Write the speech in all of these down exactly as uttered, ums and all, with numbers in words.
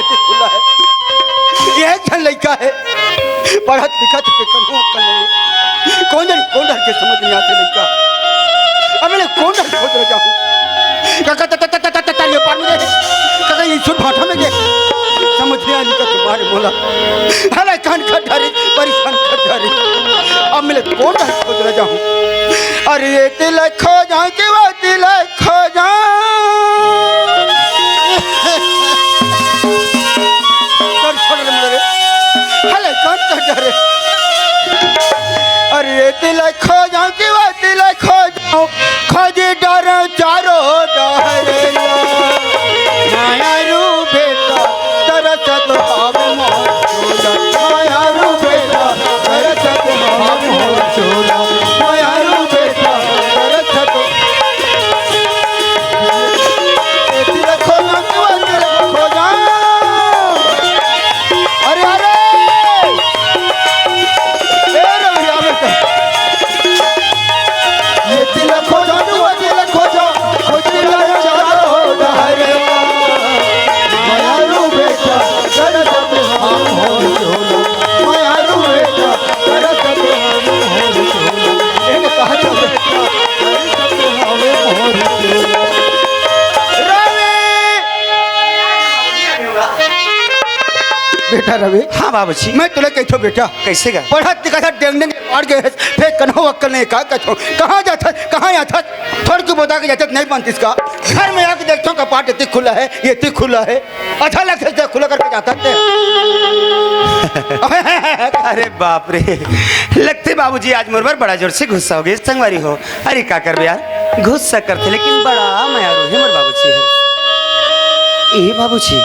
खुला है। ये एक झन लइका है, पढ़त लिखत के कन्हू अक्कल नहीं है। कौन जाने कौन डर के समझ में आथे लइका। अब मैं कौन डर खोज रह जाऊँ? काका त, त, त, त, त, त, ये पार में दे। काका ये सुन भाटा में दे। समझ नहीं आनी का तुम्हारे मोला। हले कान खट डरे, परेशान खट डरे। अब मैं कौन डर खोज रह जाऊँ? अरे ये तिलक खो जाऊँ कि वो तिलक खो जाऊँ। कर छोड़ रे मेरे। हले कान खट डरे। अरे ये तिलक खो जाऊँ कि वो तिलक खो जाऊँ। खोज डर चारो डहरे। माया रूपे का तरसत भाव मोर चोला। माया रूपे का तरसत भाव मोर चोला। माया रूपे का तरसत। ए तिलक खो जाऊँ कि वो तिलक खो जाऊँ। अरे, अरे। ए रविया बेटा। ये तिलक खो जाऊँ, वो तिलक खो जाऊँ, वो तिलक चारो डहरे। मायारू बेटा, कर सब हम हो झोला। मायारू बेटा, कर सब हम हो झोला। एक कहा था बेटा, कर सब हम हो झोला। रवि! बेटा रवि, हाँ बाबूजी। मैं तुला कहथो बेटा, कैसे गा? पढ़त लिखत डेंग डेंग पाड़ गए हस, फेर कन्हो अक्कल नहीं, का कथो? कहाँ जाथस? कहाँ जाथस? थोड़ के बता के जाथस, नहीं मानतिस का? घर में आके देखथो, कपाट एती खुला है, एती खुला है। अच्छा लगथे, खुला करके जाथस ते। अरे बाप रे, लगथे बाबूजी आज मोर बर बड़ा जोर से गुस्सा हो गए संगवारी हो। अरे का करबे यार, गुस्सा करथे लेकिन बड़ा मयारू हे मोर बाबूजी हे। ए बाबूजी,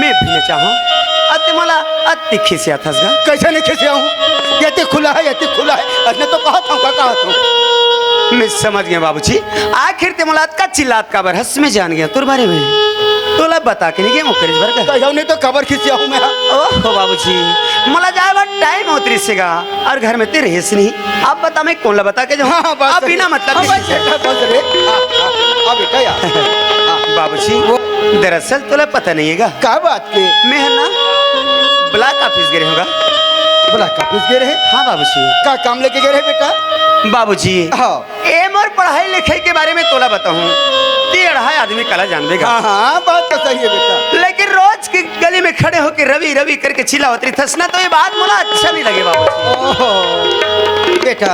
मैं भी न चाहूँ, अते मोला अति खिसियाथस गा। कैसे नहीं खिसियाहूँ? एती खुला है, एती खुला है, अइसने तो कहत हँव, का कहत हँव? मैं समझ गया बाबूजी, आखिर ते मोला अतका चिल्लात काबर हस, मैं जान गया तोर बारे में। तोला बता के नहीं गया, ओकरे बर का। कहियो नहीं तो काबर खिसियाहूँ मैं? ओहो बाबूजी, मोला जाए बर टाइम होत रिहिस हे गा। अउ घर में ते रहेस नहीं। अब बता, मैं कोन ला बता के जाहूँ? हाँ, हाँ, बात अब सही। बिना मतलब हाँ, के बस बेटा, बस रे। हाँ, हाँ, हाँ, बेटा यार। हाँ। बाबूजी, वो दरअसल तोला पता नहीं हे गा। का बात के? मैं हे ना, block office गे रहे हँव गा। Block office गे रहे? हाँ बाबूजी। का काम लेके गे रहे बेटा? बाबूजी, हाँ। ए मोर पढ़ाई लिखाई के बारे में तोला बताहूँ, ते अड़हा आदमी काला जानबे गा। हाँ, हाँ, बात तो सही हे बेटा। लेकिन रोज के गली में खड़े होके रवि, रवि करके चिल्लावत रहिथस ना, तो ये बात मोला अच्छा नहीं लगे बाबूजी। ओहो, बेटा,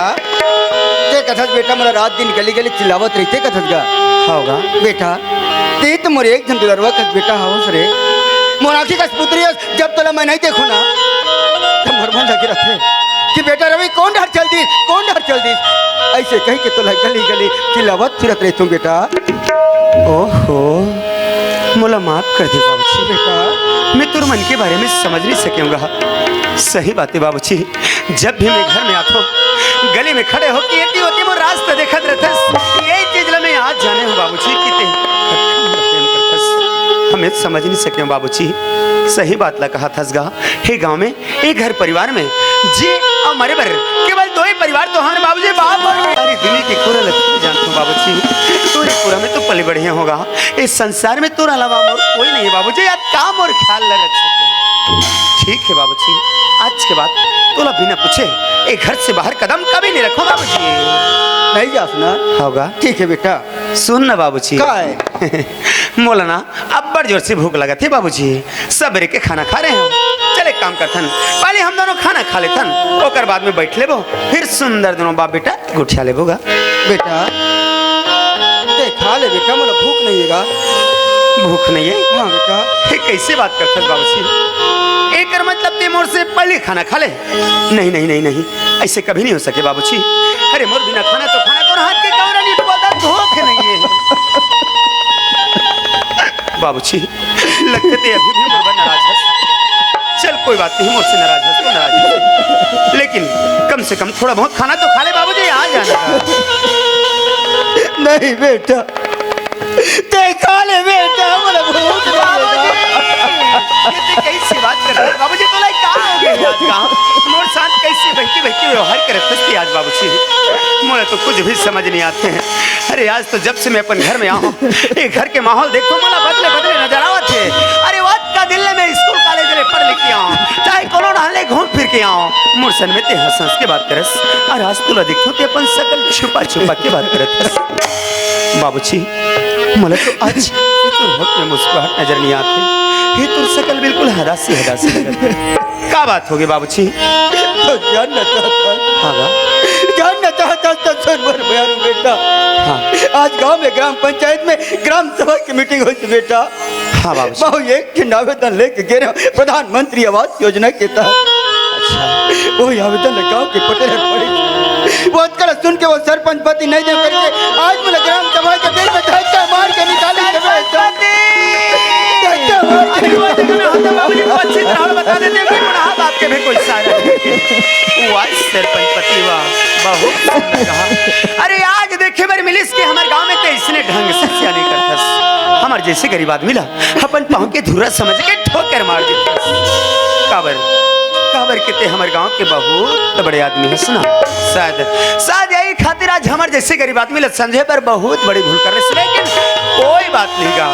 ते कथस बेटा, मोला रात दिन गली गली चिल्लावत रहिथे कथस गा। हव गा। बेटा, ते तो मोर एक झन दुलरवा कस बेटा हवस रे। मोर आँखी कस पुतरी हस, जब तोला मैं नहीं देखूँ ना, तो मोर मन लगे रहिथे कि बेटा रवि कोन डहर चल दिस, कोन डहर चल दिस। अइसे कहि के तोला गली गली चिल्लावत फिरत रहिथों बेटा। ओहो, मोला माफ कर दे बाबूजी। बेटा। मैं तोर मन के बारे में समझ नहीं सके हँव गा। सही बात हे बाबूजी, जब भी मैं घर में आथों, गली में खड़े होके एती ओती मोर रास्ता देखत रहिथस। यही चीज ला मैं आज जाने हँव बाबूजी कि ते हमें समझ नहीं सके हँव बाबूजी। सही बात ला कहत हस गा। हे गाँव में, ए घर परिवार में जी अउ मरे बर केवल दो ही परिवार तो हन बाबूजी, बाप अउ बेटा। सारी दुनिया के कोना ल जानथों बाबूजी, तोरे कोरा में तो पले बढ़े हँव गा। इस संसार में तोर अलावा मोर कोई नहीं हे बाबूजी, या का मोर ख्याल ल रख सके। ठीक हे बाबूजी, आज के बाद तोला बिना पूछे ए घर से बाहर कदम कभी नहीं रखों बाबूजी। नहीं जास ना? हव गा। ठीक हे बेटा। सुन ना बाबूजी। का हे? मोला ना अब्बड़ जोर से भूख लगत हे बाबूजी। सबेरे के खाना खा रहे हँव। चल एक काम करथन, पहले हम दोनों खाना खा लेथन, ओकर बाद में बैठ लेबो, फिर सुंदर दोनों बाप बेटा गोठिया लेबो गा। बेटा, ते खा ले बेटा, मोला भूख नहीं हे गा। भूख नहीं हे? हाँ बेटा। ये कैसे बात करथस बाबूजी? एकर मतलब ते मोर से पहले खाना खा ले? नहीं, नहीं, नहीं, नहीं, ऐसे कभी नहीं हो सके बाबूजी। अरे मोर बिना खाना तो खाना, तोर हाथ के कौरा नहीं बोलता, धोखे नहीं हे। बाबूजी, लगथे ते अभी भी मोर बर नाराज हस। चल कोई बात नहीं, मोर से नाराज हस तो नाराज हस, लेकिन कम से कम थोड़ा बहुत खाना तो खा ले बाबूजी, आ जाना। नहीं बेटा, ते खा ले बेटा, मोला भूख नहीं हे। बाबूजी, ये ते कैसे बात करत हस? बाबूजी, तोला का हो गया आज का? मोर साथ कैसे बहकी बहकी व्यवहार करत हस ते आज बाबूजी? मोला तो कुछ भी समझ नहीं आथे। अरे आज तो जब से मैं अपन घर में आए हँव, ये घर के माहौल देखथों, मोला बदले बदले नजर आवत हे। अरे वो का दिल में पढ़ लिख के आंव, चाहे कोनो डहर ले घूम फिर के आंव, मोर सन में ते हंस हंस के बात करस। अउ आज तोला देखथंव ते अपन सकल छुपा छुपा के बात करत हस। बाबूजी, मोला तो आज ये तोर होठ में मुस्कुराहट नजर नइ आत हे। ये तोर सकल बिल्कुल हदासी हदासी लगत हे। का बात होगे बाबूजी? तो जानना चाहत हस? हाँ बा। जानना चाहत हस तो सुन मोर प्यारा बेटा। हाँ। आज गांव में ग्राम पंचायत में ग्राम सभा की मीटिंग होइस बेटा। हाँ बाबूजी। बहू एक ठिन आवेदन लेके गे रहेंव प्रधानमंत्री आवास योजना के तहत। अच्छा। वही आवेदन ल गांव के पटेल हर पढ़िस। वो अतका ल सुन के वो सरपंच पति नइ देंव करके आज मोला ग्राम सभा के बीच में धक्का मार के निकालिस हे। धक्का मार के अरे वो देखो ना, हम तो बाबूजी को अच्छी तरह बता देते हैं कि बुढ़ा बाप के भी कोई सारा नहीं। वाह सरपंच पति वाह, बहुत सुंदर कहा। अरे आज देखे बर मिलिस कि हमर गांव में ते अइसने ढंग से सियानी करथस। हमर जइसे गरीब आदमी ला अपन पांव के धूरा समझ के ठोकर मार देथस। काबर, काबर के ते हमर गांव के बहुत बड़े आदमी हस ना। शायद, शायद यही खातिर आज हमर जइसे गरीब आदमी ला समझे बर बहुत बड़ी भूल कर रहिस। लेकिन कोई बात नहीं गा।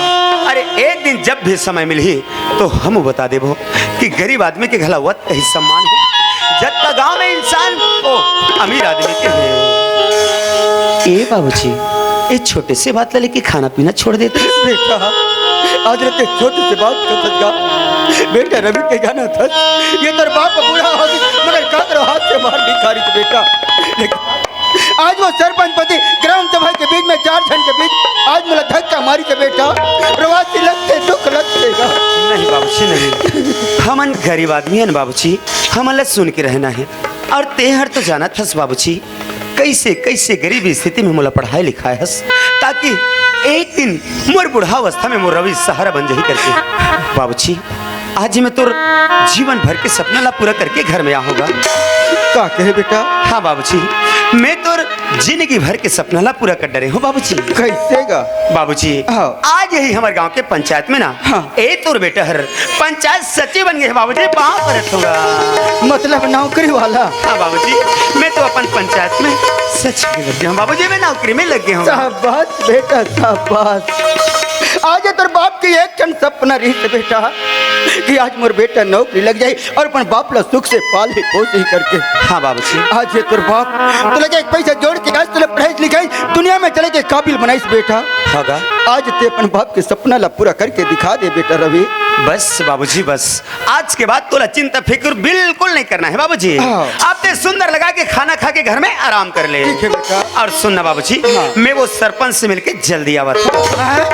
अरे एक दिन जब भी समय मिलही तो हमू बता देबो कि गरीब आदमी के घला वत कही सम्मान हे। जतका गांव में इंसान, ओ, अमीर आदमी के हे। ए बाबूजी, ए छोटे से बात ला लेके खाना पीना छोड़ देते। बेटा, आज रे ते छोटे से बात करत हस गा। बेटा रवि, ते जानत हस, ये तोर बाप बूढ़ा होगे, मगर काकरो हाथ से मार नइ खा रहिस बेटा। लेकिन आज वो सरपंच पति ग्राम सभा के बीच में चार झन के बीच आज मोला धक्का मारिस बेटा। रोवासी लगथे, दुख लगथे गा। नहीं बाबूजी, नहीं। हमन गरीब आदमी हन बाबूजी, हमन ला सुन के रहना हे। अउ तेहर तो जानत हस बाबूजी, कइसे, कइसे गरीबी स्थिति में मोला पढ़ाए लिखाए हस, ताकि एक दिन मोर बुढ़ावस्था में मोर रवि सहारा बन जाही करके। बाबूजी, आज मैं तोर जीवन भर के सपना ला पूरा करके घर में आहों गा। का कहे बेटा? हाँ बाबूजी, मैं तोर जिंदगी भर के सपना ला पूरा कर डरे हों बाबूजी। कइसे गा? बाबूजी, हाँ। आज यही हमर गांव के पंचायत में ना, हाँ। ए तोर बेटा हर पंचायत सचिव बन गे हे बाबूजी, पाँव परत हों गा। मतलब नौकरी वाला? हाँ बाबूजी, मैं तो अपन पंचायत में सचिव लग गे हों बाबूजी, मैं नौकरी में लग गे हों। शाबाश बेटा, शाबाश। आज तोर बाप के एक ठन सपना रहिस बेटा कि आज मोर बेटा नौकरी लग जाही अउ अपन बाप ला सुख से पालही पोसही करके। हाँ बाबूजी। आज ये तोर बाप तोला एक पैसा जोड़ के आज तोला पढ़ाइस लिखाइस, दुनिया में चले के काबिल बनाइस बेटा। हाँ गा। आज ते अपन बाप के सपना ला पूरा करके दिखा दे बेटा रवि। बस बाबूजी, बस। आज के बाद तोला चिंता फिक्र बिल्कुल नहीं करना हे बाबूजी। हाँ। अब ते सुंदर लगा के खाना खा के घर में आराम कर ले। ठीक हे बेटा। अउ सुन ना बाबूजी, हाँ। मैं वो सरपंच से मिलके जल्दी आवत हों। हाँ।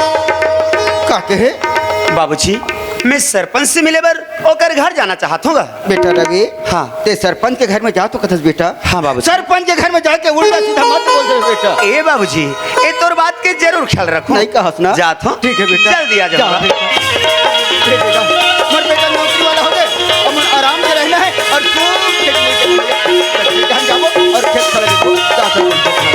का कहे? बाबूजी, मैं सरपंच से मिले बर ओकर घर जाना चाहत हों गा। बेटा रवि, हाँ। ते सरपंच के घर में जाथों कहत हस बेटा। हाँ बाबूजी। सरपंच के घर में जाके उल्टा सीधा मत बोल दे बेटा। ए बाबूजी, ए तोर बात के जरूर ख्याल रखहूं। नहीं कहस ना? जाथों। ठीक हे बेटा। जल्दी आ जाहूं। जा बेटा। ठीक हे बेटा। मोर बेटा नौकरी वाला होगे, अब आराम से रहना हे अउ तू खेत में, खेत में जाबो अउ खेत खड़ा देखबो। जा सरपंच।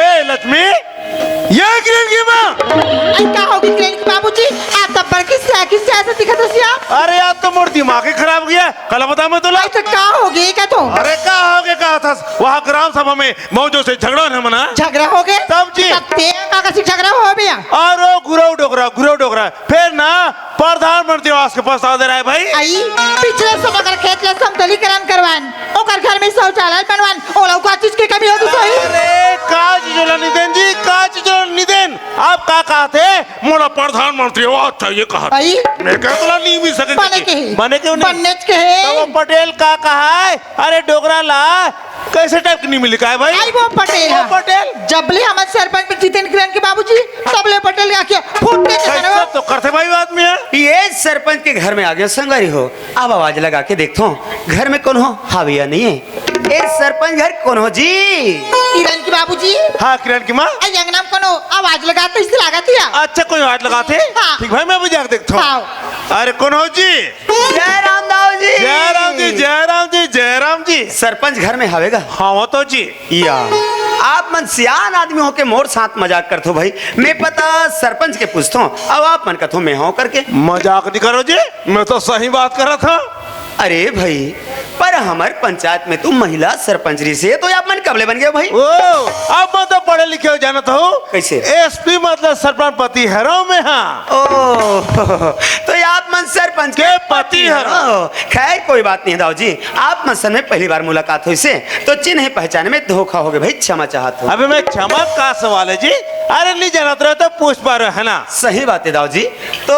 ए लक्ष्मी, ये किरण की माँ। अरे का होगे किरण के बाबूजी? आप तो बड़की सयाकी से ऐसे दिखत हस या। अरे यार, तो मोर दिमाग ही खराब हो गया। कल बता मैं तोला। अरे तो का होगे का तो? अरे का होगे का था? वहाँ ग्राम सभा में मौजो से झगड़ा होना मना। झगड़ा होगे? तब जी। तब ते का कसी झगड़ा हो भैया? अरे घुरव डोकरा, घुरव डोकरा। फिर ना प्रधानमंत्री आवास के प्रस्ताव दे रहा है भाई। आई, पिछले सब अगर खेत ला समतलीकरण करवान, ओकर घर में शौचालय बनवान, ओला का चीज के कमी होगे सही? अरे, का चीज ला नइ देन जी, का चीज ला नइ देन? आप का कहत हे? मोला प्रधानमंत्री आवास चाहिए कहत। आई? मैं कहा तोला नइ मिल सके बने जी। के ही। बने के नहीं? बने के ही। तो वो पटेल का कहा है? अरे डोकरा ला, कइसे टाइप के नइ मिली का हे भाई? आई वो पटेल वो है। पटेल? जब ले हमर सरपंच में जीतेन किरण के बाबूजी, तब ले पटेल का क्या फूटते भाई, चक्कर सब तो करते भाई आदमी है। ये सरपंच के घर में आ गया संगवारी हो। अब आवाज लगा के देखथों, घर में कोनो हावे या नहीं हे। ए सरपंच घर कोनो जी? किरण के बाबूजी। हाँ, किरण की माँ। आई अंगना में कोनो आवाज लगात हे, अइसे लागत हे या? अच्छा, कोई आवाज लगात हे? हाँ। ठीक भाई, मैं अभी जाके देखथों। हाँ। अरे कोनो जी? जय राम दाऊ जी। जय राम जी, जय राम जी, जय राम जी। सरपंच घर में हावे गा? हाँ, वो तो जी। या, आप मन सियान आदमी होके मोर साथ मजाक करथो भाई। मैं पता सरपंच के पूछथों, अब आप मन कथो मैं हों करके। मजाक नइ करों जी, मैं तो सही बात करत हों। अरे भाई, पर हमर पंचायत में तो महिला सरपंच रहिसे, तो आप मन कब ले बन गए हो भाई? ओ, अब मैं तो पढ़े लिखे हो, जानत हो। कैसे? एसपी मतलब सरपंच पति हरो मैं, हाँ। ओ, तो आप मन सरपंच के के पति पति हरो। हरो। खैर, कोई बात नहीं दाऊ जी, आप मन से में पहली बार मुलाकात होइसे, तो चिन्हे पहचाने में धोखा हो गए भाई, क्षमा चाहत हो। अबे मैं क्षमा का सवाल है जी? अरे नहीं जानत रहे तो पूछ पा रहे है ना। सही बात है दाऊ जी। तो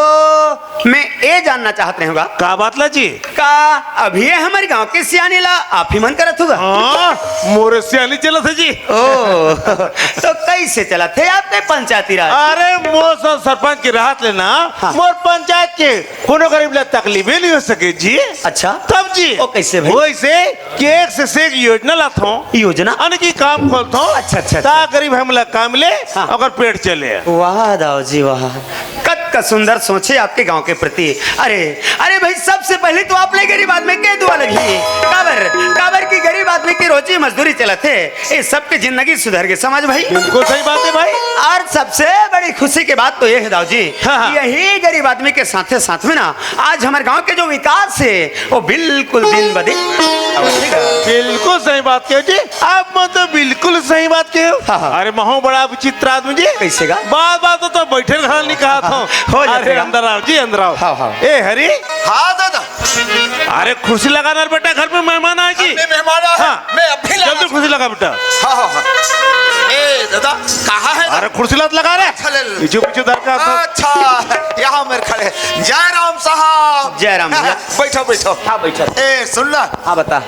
मैं ये जानना चाहत रहूंगा। का बात ला जी? का अभी ये हमारे गांव के सियानी ला आप ही मन करत होगा? हाँ, मोरे सियानी चलत है जी। ओ, तो कैसे चलत है आपके पंचायती राज? अरे मोर सब सरपंच के रहत ले ना, हाँ। मोर पंचायत के कोनो गरीब ला तकलीफ ही नहीं हो सके जी। अच्छा। तब जी। ओ, कैसे भाई? वैसे कि एक से, से एक योजना लात हूँ। योजना? यानी कि काम खोलत हूँ। अच्छा, अच्छा, अच्छा। ता गरीब हमला काम ले, हाँ। ओकर पेट चले। वाह दाऊ जी, वाह। कत का सुंदर सोच है आपके गांव के प्रति। अरे, अरे भाई, सबसे पहले तो आप ले गरीब आदमी के दुआ लगी। काबर, काबर की गरीब आदमी की रोजी मजदूरी चलत है। ये सबके जिंदगी सुधर के समाज भाई। बिल्कुल सही बात है भाई। और सबसे बड़ी खुशी की बात तो ये है दाऊ जी, हाँ, हाँ। यही गरीब आदमी के साथे साथ में ना आज हमारे गांव के जो विकास है वो बिल्कुल दिन ब दिन। बिल्कुल सही बात कहे जी, आप मन तो बिल्कुल सही बात कहे हो। हाँ, हाँ। अरे महू बड़ा विचित्र आदमी जी। कैसे का? बात बात तो, तो बैठे रहल नहीं कहा था। हो जाते अरे का? अंदर आओ जी, अंदर आओ। हाँ, हाँ। ए हरी। हाँ दादा। अरे कुर्सी लगाना बेटा, घर में मेहमान आए जी। अरे मेहमान आए। हाँ। मैं अभी लगा जल्दी कुर्सी लगा बेटा। हाँ, हाँ, हाँ। ए दादा, कहाँ है? अरे कुर्सी लात लगा रे। चल, ले, ले। पीछू पीछू धर का था। अच्छा, यहाँ मेरे खड़े। जय राम साहब। जय राम भैया। बैठो, बैठो। हाँ, बैठो। ए, सुन ना। हाँ, बता।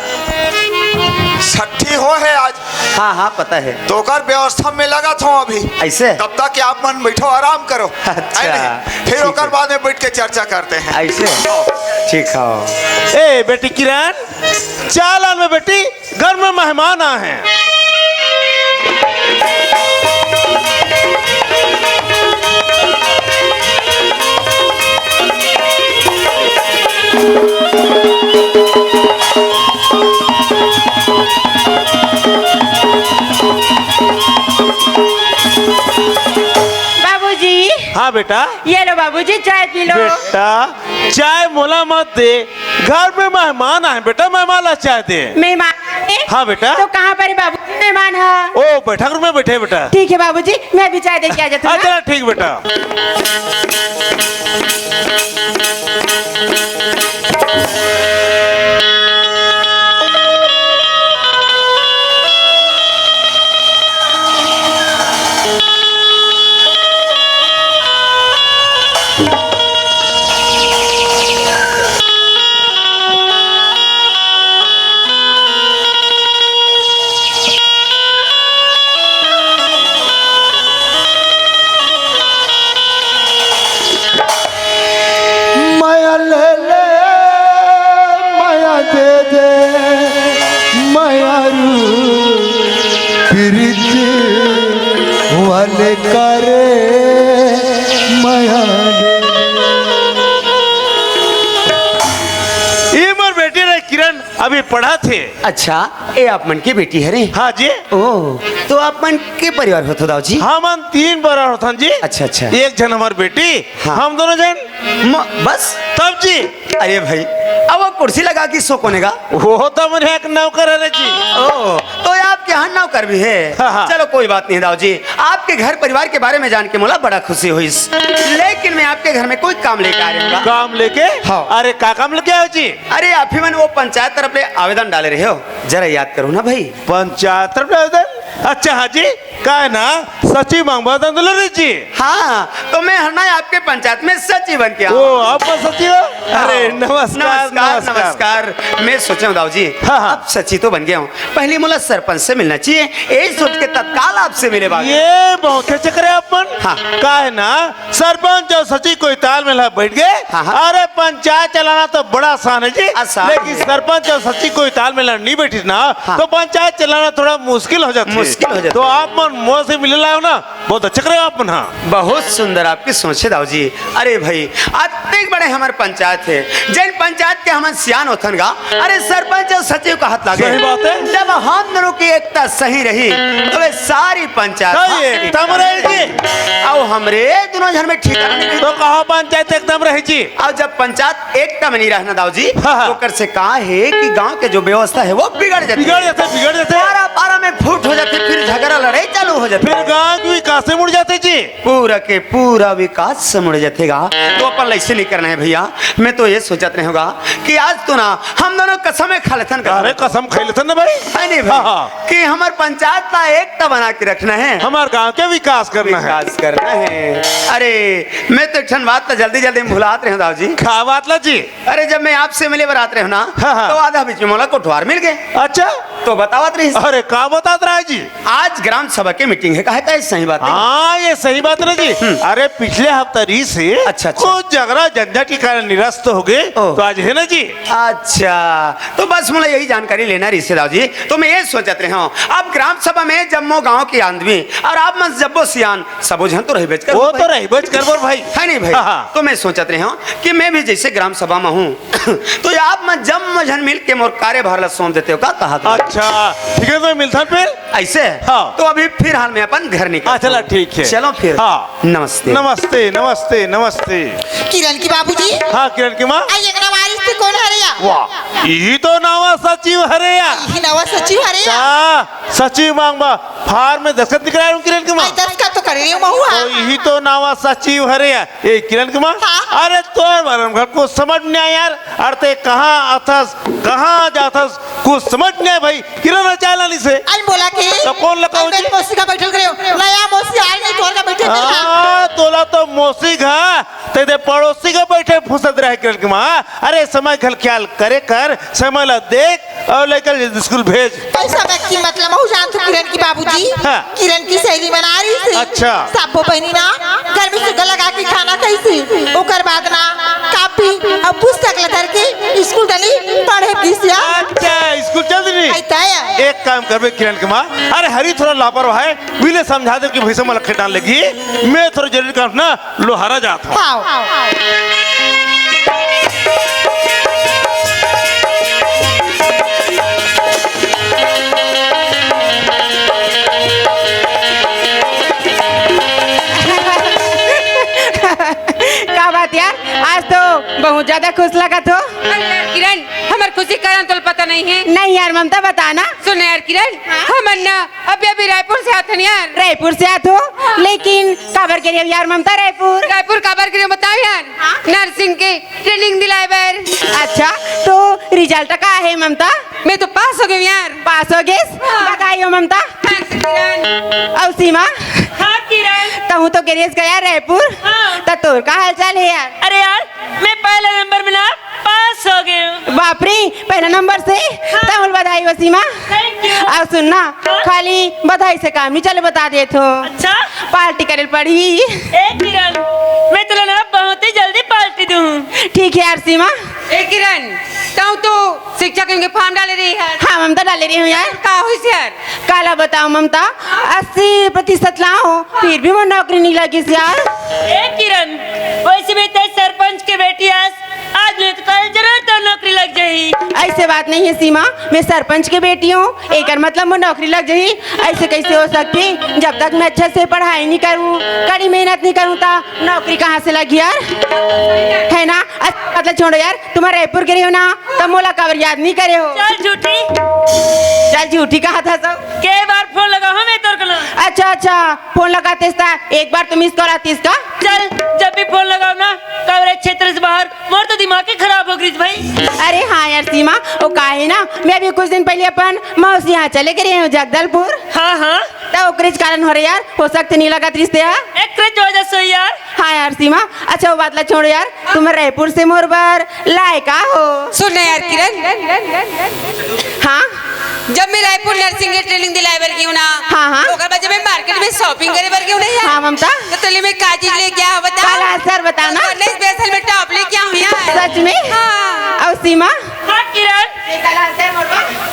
छठी हो है आज। हाँ, हाँ, पता है। तो ओकर व्यवस्था में लगा था अभी। ऐसे? तब तक कि आप मन बैठो, आराम करो। अच्छा, है नहीं? फिर ठीक ओकर है। बाद में बैठ के चर्चा करते हैं। ऐसे? आओ। ठीक है। ए, बेटी किरण, चाल आन में बेटी, घर में मेहमान आ हैं। बाबूजी। हाँ बेटा। ये लो बाबूजी, चाय पी लो। बेटा, चाय मोला मत दे, घर में मेहमान आए बेटा, मेहमान ला चाय दे। मेहमान आए? हाँ बेटा। तो कहाँ पर है बाबूजी मेहमान है? ओ, बैठक रूम में बैठे बेटा। ठीक है बाबूजी, मैं अभी चाय दे के आ जाता हूँ। अच्छा, ठीक बेटा। माया ले ले, माया दे दे, माया रू प्रीत वाले करे माया दे। ये मोर बेटी रे किरण अभी पढ़त हे। अच्छा, ये आप मन के बेटी हरे? हाँ जी। ओ, तो आप मन के परिवार होथो दाऊ जी? हमन तीन परिवार होथन जी। अच्छा, अच्छा। एक झन हमार बेटी, हाँ। हम दोनों झन। म-, बस? तब जी। अरे भाई, अब वो कुर्सी लगा के सो कोने का? वो तो हमर एक नौकर हरे जी। ओ, तो ये आपके यहाँ नौकर भी है? हाँ, हाँ। चलो कोई बात नहीं दाऊ जी, आपके घर परिवार के बारे में जान के मोला बड़ा खुशी होइस, लेकिन मैं आपके घर में कोई काम लेके आ रहा हूँ। काम लेके? हाँ। अरे का काम लेके आयो जी? अरे आप ही मन वो पंचायत तरफ ले आवेदन डाले रहे हो, जरा याद करो ना भाई। पंचायत तरफ ले आवेदन? अच्छा हाँ जी, का है ना, सची मांगबा दंदलो रे जी। हाँ, तो मैं हर ना आपके पंचायत में सची बन के आऊँ। ओ, आप सची हो? अरे, हाँ। नमस्कार, नमस्कार, नमस्कार। नमस्कार। मैं सोचा हूँ दाऊ जी, हाँ, हाँ। अब सची तो बन गया हूँ, पहले मोला सरपंच से मिलना चाहिए। यही सोच के तत्काल आपसे मिले बाबू। ये बहुत चक्कर है अपन। हाँ। का है ना, सरपंच अउ सची कोई तालमेल ह बैठ गए। हाँ, हाँ। अरे पंचायत चलाना तो बड़ा आसान है जी, आसान लेकिन है। सरपंच अउ सची कोई तालमेल ह नहीं बैठिस ना, हाँ। तो पंचायत चलाना थोड़ा मुश्किल हो जाता है। मुश्किल हो जाता तो है। आप मन मोर से मिले लायो ना, बहुत अच्छा करे आप मन हा। बहुत सुंदर आपकी सोच हे दाऊ जी। अरे भाई, अतेक बड़े हमर पंचायत हे, जेन पंचायत के हमन सियान होथन गा। अरे सरपंच अउ सचिव कहत लागे। सही बात हे। जब हम दोनों की एकता सही रही, तो वे सारी पंचायत सही, हा एकता में रही जी। अउ हमरे दोनों झन में ठिकाना नहीं रही। तो कहाँ पंचायत एकता में रही जी? अउ जब पंचायत एकता में नहीं रहना दाऊ जी, हाँ, हाँ। तो ओकर से का हे कि गांव के जो व्यवस्था हे वो बिगड़ जाथे। बिगड़ जाथे, बिगड़ जाथे। पारा पारा में फूट हो जाथे, फिर झगड़ा लड़ाई चालू हो जाथे। फिर गांव के विकास से मुड़ जाथे जी। पूरा के पूरा विकास से मुड़ जाथे गा। तो अपन ला अइसे नहीं करना हे भैया। मैं तो ये सोचत रहेंव गा कि आज तो ना हम दोनों कसम खा लेथन गा। अरे कसम खा लेथन ना भाई। है नहीं भाई? हाँ, हाँ। कि हमर पंचायत ला एकता बना के रखना हे। हमर गांव के विकास करना हे। विकास करना हे। अरे मैं तो एक ठन बात ला जल्दी जल्दी में भुलात रहेंव दाऊ जी। का बात ला जी? अरे जब मैं आपसे मिले बर आत रहेंव ना, हाँ, हाँ। तो आधा बीच में मोला कोटवार मिल गे। अच्छा? तो बतावत रहिस। अरे का बतात रहा हे जी? आज ग्राम सभा के मीटिंग हे, कहे का सही बात हे? हाँ, ये सही बात ना जी। हम्म। अरे पिछले हफ्ता रहिस हे, अच्छा, अच्छा। कुछ झगड़ा झंझट के कारण निरस्त हो गे, ओ। तो आज हे ना जी। अच्छा, तो बस मोला यही जानकारी लेना रहिस हे दाऊ जी। तो मैं ये सोचत रहेंव, अब ग्राम सभा में जम्मो गांव के आदमी अउ आप मन जब्बो सियान सबो झन तो रहिबेच करबो वो तो भाई। रहिबेच करबो भाई। है नहीं भाई? हाँ, हाँ। तो मैं सोचत रहेंव कि मैं भी जैसे ग्राम सभा में हूँ, तो आप मन जम्मो झन मिल के मोर कार्यभार ला सौंप देते हो, का कहा था? अच्छा, ठीक हे, तो मिलथन फिर। अइसे? हाँ। तो अभी फिर हाल में अपन घर निकल। हाँ, चला, ठीक हे। चलो फिर। हाँ। नमस्ते। नमस्ते, नमस्ते, नमस्ते। किरण के बाबूजी। हाँ, किरण के माँ। आई एक नवारिस ते कोन हरे या? वाह, इही तो नावा सचिव हरे या। इही नावा सचिव हरे या। का? सचिव मांगबा, फार्म में दस्तखत नहीं कराए हूँ किरण के माँ। आई दस्तखत तो करे रही हूँ महू, हाँ। तो इही तो नावा सचिव हरे या। ए किरण के माँ, हाँ। अरे तोर बारे में कुछ समझ नहीं आया यार। अरे ते कहाँ आथस, कहाँ जाथस, कुछ समझ नहीं आया भाई। किरण चाय लानी से। आई बोला के तो कौन लगा आई जी? मौसी का बैठल करे हो। नया मौसी आई नहीं, तोर का बैठल करे, हाँ। हाँ, तोला तो मौसी घा, ते दे पड़ोसी का बैठे फुसत रहे किरण के माँ। अरे समय घल ख्याल करे कर, समय ला देख अउ लइका ला जल्दी स्कूल भेज। पैसा बैग की मतलब महू जानथो किरण की बाबूजी। हाँ। किरण की सहेली मन आ रहिस हे। अच्छा। सबो बहिनी ना घर में सुग्घर लगा के खाना खाइस हे। ओकर बाद ना कापी अउ पुस्तक ला धर के स्कूल डली पढ़े गिस या। अच्छा, स्कूल चल दी। आई तय। एक काम करबे किरण के माँ, अरे हरी थोड़ा लापरवाह हे, विले समझा दे कि भैंसा मला खेत डाल लेगी, मैं थोड़ा जरूरी काम ना लोहारा जात हूँ। हाँ। का बात यार, आज तो बहुत ज्यादा खुश लगत हो। अरे यार किरण, हमर खुशी कारण तोला पता नहीं हे। नहीं यार ममता, बता ना। सुन ना यार किरण, हाँ? हमन ना अभी अभी रायपुर से आथन यार। रायपुर से आथो? हाँ। लेकिन काबर गे रहे हो यार ममता रायपुर? रायपुर काबर गे रहे हो बताओ यार। हाँ? नर्सिंग के ट्रेनिंग दिलाए बर। अच्छा, तो रिजल्ट का हे ममता? मैं तो पास हो गई हूँ यार। पास हो गेस? हाँ। बधाई हो ममता। Thanks किरण। अउ सीमा? हाँ किरण। तहूँ तो गे रहेस का यार रायपुर? हाँ। त तोर का हालचाल हे यार? अरे यार, मैं पहले नंबर में ना पास हो गई हूँ। बाप रे, पहला नंबर से? हाँ। तहूँ ल बधाई हो सीमा। Thank you। अउ सुन ना, हाँ? खाली बधाई से काम नहीं चले, बता देत हों। अच्छा? पार्टी करे ल पड़ही। ए किरण, मैं तोला ना बहुत ही जल्दी पार्टी दूँ। ठीक हे यार सीमा। ए किरण, तहूँ तो शिक्षक के फॉर्म डाले रहे हस। हाँ ममता, डाले रहे हूँ यार। का होइस यार? काला बताओ ममता, अस्सी प्रतिशत लाओ, फिर भी मोर नौकरी नहीं लगिस यार। ए किरण, वैसे भी तैं सरपंच के बेटी हस, आज नहीं तो कल जरूर तोर नौकरी लग जाही। अइसे बात नहीं हे सीमा, मैं सरपंच के बेटी हूँ, एकर मतलब मोर नौकरी लग जाही? अइसे कइसे हो सकथे? जब तक मैं अच्छा से पढ़ाई नहीं करूँ, कड़ी मेहनत नहीं करूँ, त नौकरी कहाँ से लगही यार? हे ना? अच्छा, मतलब छोड़ो यार, तुमन रायपुर गे रहे हो ना, त मोला काबर याद नहीं करे हो? चल झूठी। चल झूठी कहत हस सब। के बार फोन लगाहूँ मैं तोर करा? अच्छा, अच्छा, फोन लगातेस त एक बार तो मिस कॉल आतिस का? चल, जब भी फोन लगाओ ना, काबर क्षेत्र से बाहर, मोर तो दिमाग ही खराब हो गिस भाई। अरे हाँ यार सीमा, वो का हे ना, मैं अभी कुछ दिन पहले अपन मौसी यहाँ चले गे रहे हूँ जगदलपुर। हाँ, हाँ। त ओकरेच कारण हो रे यार, हो सकथे नहीं लगत रिहिस ते हा। एकरेच वजह से यार। हाँ यार सीमा, अच्छा वो बात ला छोड़ो यार, तुमन रायपुर से मोर बर लाए का हो? सुन ना यार किरण, हाँ? जब मैं रायपुर नर्सिंग के ट्रेनिंग दिलाए बर गे हूँ ना, हाँ, हाँ। ओकर बाद जब मैं मार्केट में शॉपिंग करे बर गे हूँ ना यार, हाँ, ममता। त तोला मैं का चीज लेके आए हँव बता? काला सर, बता ना। नहीं, स्पेशल में टॉप लेके आए हँव यार। सच में? हाँ। अउ सीमा? हाँ किरण,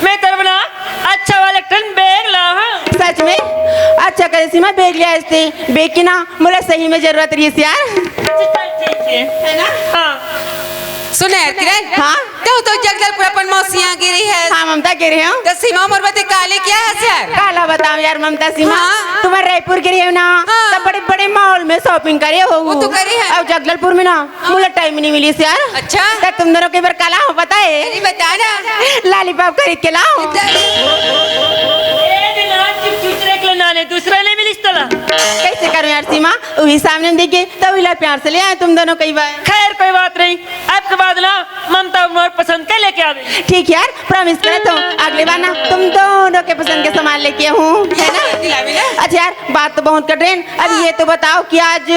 मैं तोर बर ना अच्छा वाला एक ठन बैग लाए हँव। सच में? अच्छा, कर देख लिया इसते, बेकी ना, मोला सही में जरूरत रहिस यार। अच्छा, चल ठीक है। है ना? हाँ। सुन यार किरण। हाँ? तू तो जगदलपुर अपन मौसी यहाँ गे रहेस। हाँ ममता, गे रहेंव। त सीमा मोर बर का लेके आए हस यार? काला बतावंव यार ममता सीमा, हाँ। तुमन रायपुर गे रहेव ना, हाँ। त बड़े बड़े मॉल में shopping करे होहू। वो तो करे हन। अउ जगदलपुर में ना मोला time नहीं मिलिस यार। अच्छा। त तुम दोनों के बर का लाहूँ पता है? अरे बता ना। Lollipop खरीद के लाहूँ। ए, दिमाग चुप चुप रख ले नाने, दूसरा नहीं मिलिस तोला। कैसे करूँ यार सीमा? वही सामने में देखे, त वही ला प्यार से ले आए तुम दोनों कई बार। खैर, कोई बात नहीं, अब के बाद ना ममता मोर पसंद के लेके आवे। ठीक यार, promise करत हूँ, अगले बार ना तुम दोनों के पसंद के सामान लेके आऊँ, है ना? दिलावे ना। अच्छा यार, बात तो बहुत कर रहे हैं, अब हाँ। ये तो बताओ कि आज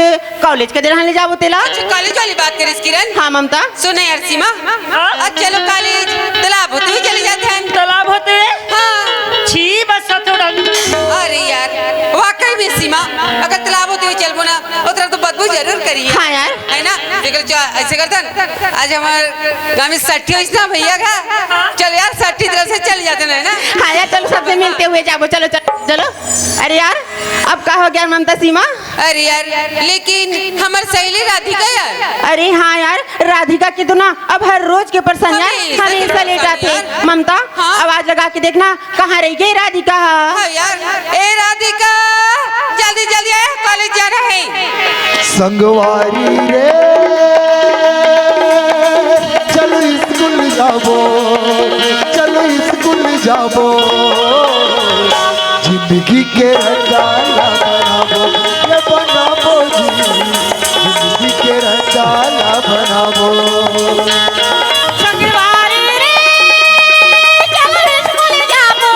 college के दिन ले जाबो तेला? अच्छा, college वाली बात करिस किरण। हाँ ममता। सुन यार सीमा, हाँ? आज चलो college, तालाब होते हुए चले जाते हैं। तालाब होते हुए? हाँ। छी, बस साथ उड़ा। अरे यार, वाकई में सीमा, अगर तालाब होते हुए चलबो ना, ओतरा तो बदबू जरूर करी है। हाँ यार। है ना? फिकर जो ऐसे करतन, आज हमार गाँव में साठी होइस ना भैया का, चल यार साठी तरफ से चल जाते ना, है ना? हाँ यार, चलो सबसे मिलते हुए जाबो, चलो चलो चलो। अरे यार, अब का हो गया ममता सीमा? अरे यार, लेकिन हमार सहेली राधिका यार। अरे हाँ यार, राधिका के तो ना अब हर रोज के परेशान यार, हमेशा हमेशा परेशान लेट आथे यार। ममता, हाँ। आवाज लगा के देखना, कहाँ रह गई राधिका? हाँ यार, ए राधिका, जल्दी जल्दी आ, college जाना है। संगवारी रे, चलो स्कूल जाबो, चलो स्कूल जाबो। जिंदगी के रंगाला बनाबो, ये बनाबो जी। जिंदगी के रंगाला बनाबो। संगवारी रे, चलो स्कूल जाबो,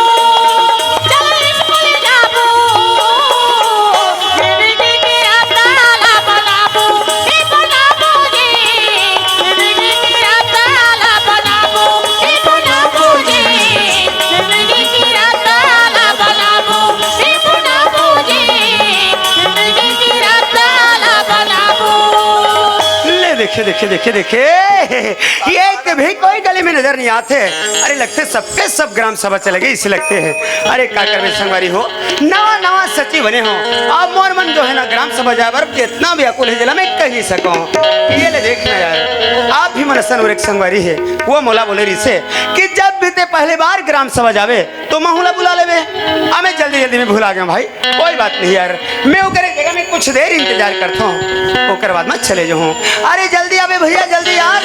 चलो स्कूल जाबो। जिंदगी के रंगाला बनाबो, ये बनाबो जी। जिंदगी के रंगाला बनाबो, ये बनाबो जी। जिंदगी के रंगाला बनाबो, ये बनाबो जी। जिंदगी के रंगाला बनाबो। ले देखे, देखे, देखे, देखे, ये एक भी कोई गली में नजर नहीं आते। अरे, लगथे सबके सब ग्राम सभा चले गए, इसे लगथे। अरे, का करबे संगवारी हो, नवा नवा सचिव बने हो। अब मोर मन जो है ना, ग्राम सभा जाए बर इतना व्याकुल है, जेला मैं कह नहीं सकूं। ये ले देखना यार, आप भी मन असन और एक संगवारी है, वो मोला बोले रिसे कि जब भी ते पहली बार ग्राम सभा जाबे, तो महू ला बुला लेबे। अब मैं जल्दी जल्दी में भुला गया भाई, कोई बात नहीं यार, मैं ओकरे जगह में कुछ देर इंतजार करता हूँ, ओकर बाद मैं चले जाऊँ। अरे जल्दी आबे भैया, जल्दी यार।